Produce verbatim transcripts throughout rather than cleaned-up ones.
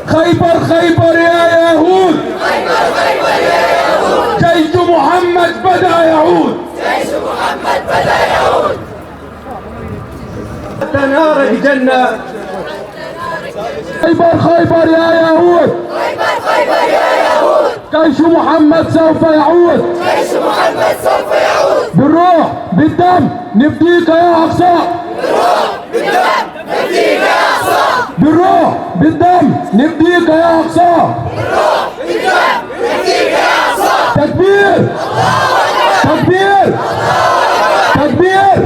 خيبر خيبر يا يهود. جيش محمد بدأ يعود. حتى نارك جنة. خيبر خيبر يا يهود. جيش محمد سوف يعود. بالروح بالدم نفديك يا أقصى. بالروح بالدم نفديك يا أقصى. تكبير! تكبير! تكبير!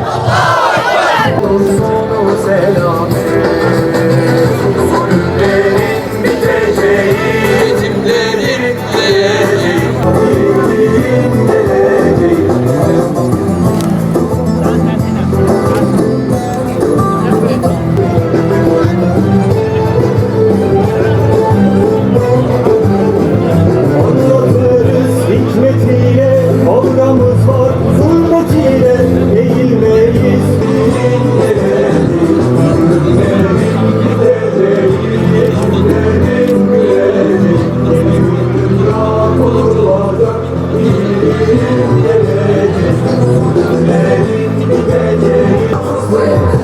Anlatırız hikmetiyle, kavgamız var zulmetiyle, eğilmeyiz.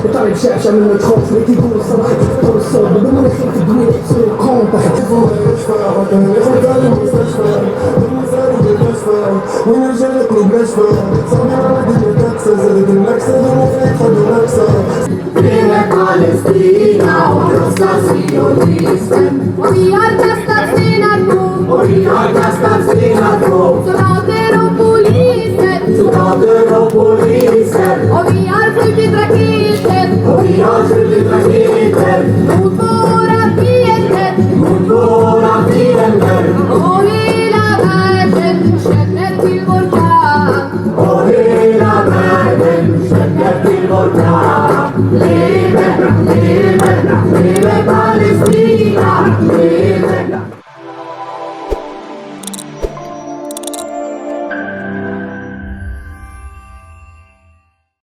وطالب شعشع من الخوف، لقيتي جوا الصرخة، طول الصوت، بدون ما نخاف، الدنيا تكسر القوم تحت. ونرجع لك مبلشفة، صعبين على الدنيا تكسر، زادت النكسة، ظروف يتحدوا نفسها. Vive Palestina, un rostro sionista. We are just a sinner too. We are just a sinner too. Soldater och poliser. Soldater och poliser. Och vi har flugit raketer. Och vi har flugit raketer. Mot våra fiender. Mot våra fiender. Och hela världen känner till vår kamp. Och hela världen känner till vår kamp. Leve, leve, leve Palestina, leve.